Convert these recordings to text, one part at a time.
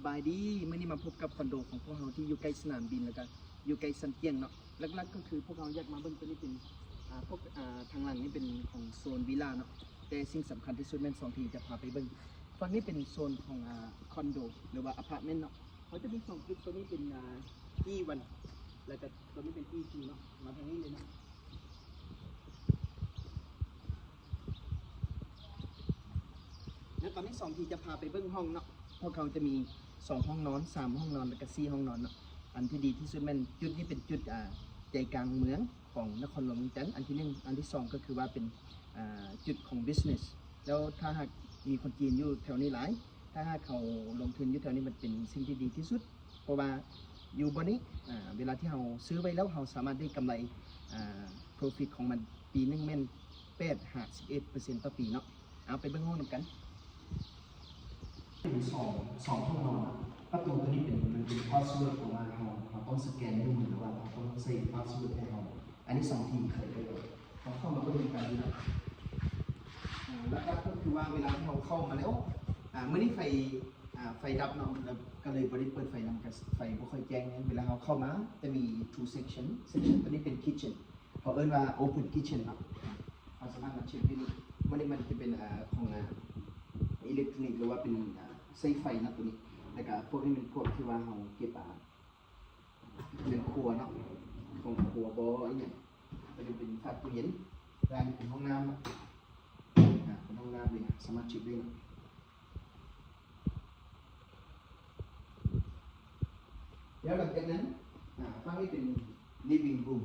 ສະບາຍດີ ມື້ນີ້ມາພົບກັບຄອນໂດຂອງພວກເຮົາທີ່ຢູ່ໃກ້ສະໜາມບິນ ແລ້ວກະຢູ່ໃກ້ຊັນກຽງເນາະ. ຫຼັກໆກໍຄືພວກເຮົາຢາກມາເບິ່ງ ໂຕນີ້ເປັນ ອ່າ ພວກ ອ່າ ທາງຫຼັງນີ້ເປັນຂອງໂຊນວິລາເນາະ, ແຕ່ສິ່ງສຳຄັນທີ່ສຸດແມ່ນສອງທີ່ຈະພາໄປເບິ່ງ. ຝັ່ງນີ້ເປັນໂຊນຂອງ ອ່າ ຄອນໂດ ຫຼືວ່າອາພາດເມັນເນາະ. ເຮົາຈະມີສອງຈຸດ, ໂຕນີ້ເປັນ ອ່າ ອີວັນ ແລ້ວກະໂຕນີ້ເປັນ ອີທູ ເນາະ. ມາທາງນີ້ເລີຍເນາະ. ແລ້ວຕອນນີ້ສອງທີ່ຈະພາໄປເບິ່ງຫ້ອງເນາະ. ພວກເຮົາຈະມີສອງຫ້ອງນອນ, ສາມຫ້ອງນອນ ແລ້ວກະສີ່ຫ້ອງນອນເນາະ. ອັນທີ່ດີທີ່ສຸດແມ່ນຈຸດນີ້ເປັນຈຸດ ອ່າ ໃຈກາງເມືອງຂອງນະຄອນຫຼວງວຽງຈັນ ອັນທີໜຶ່ງ. ອັນທີສອງກໍຄືວ່າເປັນ ອ່າ ຈຸດຂອງບິສເນສ. ແລ້ວຖ້າຫາກມີຄົນຈີນຢູ່ແຖວນີ້ຫຼາຍ, ຖ້າຫາກເຮົາລົງທຶນຢູ່ແຖວນີ້ ມັນເປັນສິ່ງທີ່ດີທີ່ສຸດ. ເພາະວ່າຢູ່ບ່ອນນີ້ ອ່າ ເວລາທີ່ເຮົາຊື້ໄວ້ແລ້ວ ເຮົາສາມາດໄດ້ກຳໄລ ອ່າ ໂປຣຟິດຂອງມັນປີໜຶ່ງແມ່ນແປດຫາສິບເອັດເປີເຊັນຕໍ່ປີເນາະ. ເອົາໄປເບິ່ງຫ້ອງນຳກັນ. ເປັນສອງ ສອງຫ້ອງນອນ. ປະຕູໂຕນີ້ເປັນ ມັນເປັນພາສເວີດຂອງເຮົາ, ເຮົາຕ້ອງສະແກນນິ້ວມື ຫຼືວ່າເຮົາຕ້ອງໃສ່ພາສເວີດໃຫ້ເຮົາ. ອັນນີ້ສອງທີ່ເຄີຍໄດ້ ເຮົາເຂົ້າມາເບິ່ງນຳກັນຢູ່ເນາະ. ອ່າ ຫຼັກໆກໍຄືວ່າເວລາທີ່ເຮົາເຂົ້າມາແລ້ວ ອ່າ ມື້ນີ້ໄຟ ອ່າ ໄຟດັບເນາະ, ແລ້ວກໍເລີຍບໍ່ໄດ້ເປີດໄຟນຳ, ກໍໄຟບໍ່ຄ່ອຍແຈ້ງ. ເວລາເຮົາເຂົ້າມາຈະມີ two section, section ໂຕນີ້ເປັນ kitchen, ເຂົາເອີ້ນວ່າ open kitchen ເນາະ. ເຮົາສາມາດມາເຊັກໄດ້ເລີຍ. ໂຕນີ້ມັນຈະເປັນ ອ່າ ຂອງ ອ່າ ອີເລັກໂທຣນິກ ຫຼືວ່າເປັນ ອ່າ ໃຊ້ໄຟເນາະ ໂຕນີ້. ແລ້ວກໍພວກນີ້ແມ່ນພວກທີ່ວ່າເຮົາເກັບ ອ່າ ເປັນຄົວເນາະ, ຂອງຄົວບໍ່ ອີຫຍັງ. ໂຕນີ້ເປັນຝາຕູ້ເຢັນ, ແລ້ວອັນນີ້ເປັນຫ້ອງນ້ຳເນາະ. ອ່າ ເປັນຫ້ອງນ້ຳເລີຍ, ສາມາດເຊັກໄດ້ເນາະ. ແລ້ວຫຼັງຈາກນັ້ນ ອ່າ ຝັ່ງນີ້ເປັນ living room.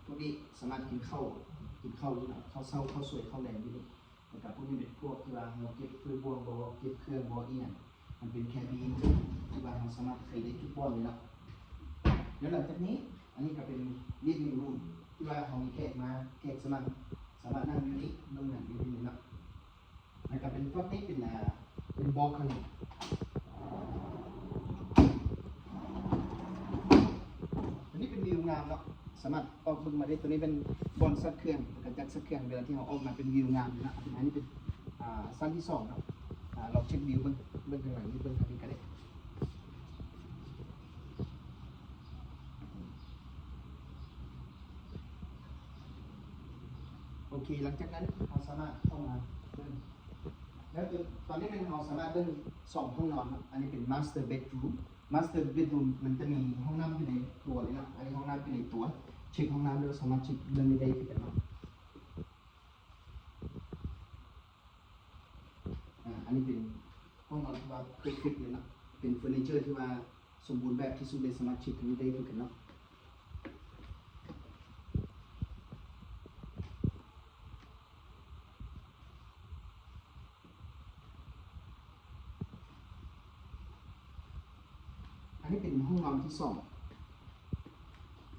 ພວກນີ້ສາມາດກິນເຂົ້າ ກິນເຂົ້າຢູ່ເນາະ, ເຂົ້າເຊົ້າ ເຂົ້າສວຍ ເຂົ້າແລງຢູ່ນີ້. ແລ້ວກະພວກນີ້ເປັນພວກທີ່ວ່າເຮົາເກັບຖ້ວຍບ່ວງບໍ ເກັບເຄື່ອງບໍ ອີຫຍັງ. ມັນເປັນແຄບິນທີ່ວ່າເຮົາສາມາດໄຂໄດ້ທຸກບ່ອນເລີຍເນາະ. ແລ້ວຫຼັງຈາກນີ້ ອັນນີ້ກະເປັນ living room ທີ່ວ່າເຮົາມີແຂກມາ ແຂກສະໝັກ ສາມາດນັ່ງຢູ່ນີ້ ເບິ່ງໜັງຢູ່ນີ້ເລີຍເນາະ. ແລ້ວກະເປັນ ພວກນີ້ເປັນ ອ່າ ເປັນບອລໂຄນີ. ອັນນີ້ເປັນວິວງາມເນາະ, ສາມາດອອກເບິ່ງມາໄດ້. ໂຕນີ້ເປັນບ່ອນຊັກເຄື່ອງ ແລ້ວກະຈັດຊັກເຄື່ອງ ເວລາທີ່ເຮົາອອກມາເປັນວິວງາມເນາະ. ອັນນີ້ເປັນ ອ່າ ຊັ້ນທີສອງເນາະ. ອ່າ ລອງເຊັກວິວເບິ່ງ ເບິ່ງທາງຫຼັງນີ້ ເບິ່ງທາງນີ້ກະໄດ້. ໂອເຄ ຫຼັງຈາກນັ້ນເຮົາສາມາດເຂົ້າມາເບິ່ງ ແລ້ວຕອນນີ້ແມ່ນເຮົາສາມາດເບິ່ງສອງຫ້ອງນອນເນາະ. ອັນນີ້ເປັນ master bedroom. Master bedroom ມັນຈະມີຫ້ອງນ້ຳຢູ່ໃນຕົວເລີຍເນາະ, ອັນນີ້ຫ້ອງນ້ຳຢູ່ໃນຕົວ. ເຊັກຫ້ອງນ້ຳແລ້ວສາມາດເຊັກເລື່ອງນີ້ໄດ້ຄືກັນເນາະ. ອ່າ ອັນນີ້ເປັນຫ້ອງນອນທີ່ວ່າເພີເຟັກເລີຍເນາະ, ເປັນເຟີນີເຈີທີ່ວ່າສົມບູນແບບທີ່ສຸດເລີຍ, ສາມາດເຊັກໂຕນີ້ໄດ້ຄືກັນເນາະ. ອັນນີ້ເປັນຫ້ອງນອນທີສອງ.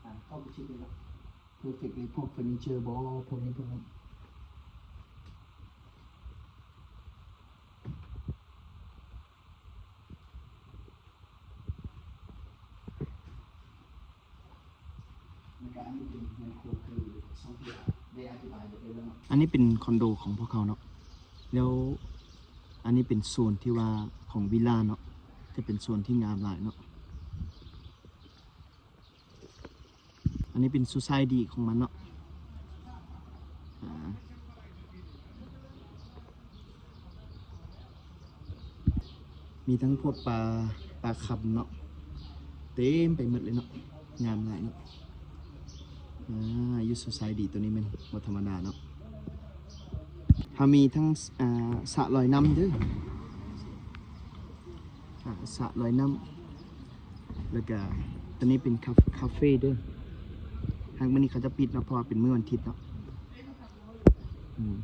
ອ່າ ເຂົ້າໄປເຊັກເລີຍເນາະ. ເພີເຟັກເລີຍ ພວກເຟີນີເຈີບໍ ພວກນີ້ ພວກນັ້ນ. ແລ້ວກະອັນນີ້ເປັນເຮືອນຄົວ ຄືສອງທີ່ໄດ້ອະທິບາຍໄປແລ້ວເນາະ. ອັນນີ້ເປັນຄອນໂດຂອງພວກເຮົາເນາະ, ແລ້ວອັນນີ້ເປັນໂຊນທີ່ວ່າຂອງວິລາເນາະ, ຈະເປັນໂຊນທີ່ງາມຫຼາຍເນາະ. ອັນນີ້ເປັນໂຊຊາຍດີຂອງມັນເນາະ. ອ່າ ມີທັງພວກປາ ປາຄຳເນາະ, ເຕັມໄປໝົດເລີຍເນາະ, ງາມຫຼາຍເນາະ. ອ່າ ຢູ່ໂຊຊາຍດີໂຕນີ້ແມ່ນບໍ່ທຳມະດາເນາະ. ເຮົາມີທັງ ອ່າ ສະລອຍນ້ຳເດີ້. ອ່າ ສະລອຍນ້ຳ ແລ້ວກະໂຕນີ້ເປັນຄາ ຄາເຟເດີ້. ຫາກມື້ນີ້ເຂົາຈະປິດເນາະ ເພາະວ່າເປັນມື້ວັນທິດເນາະ. ອືມ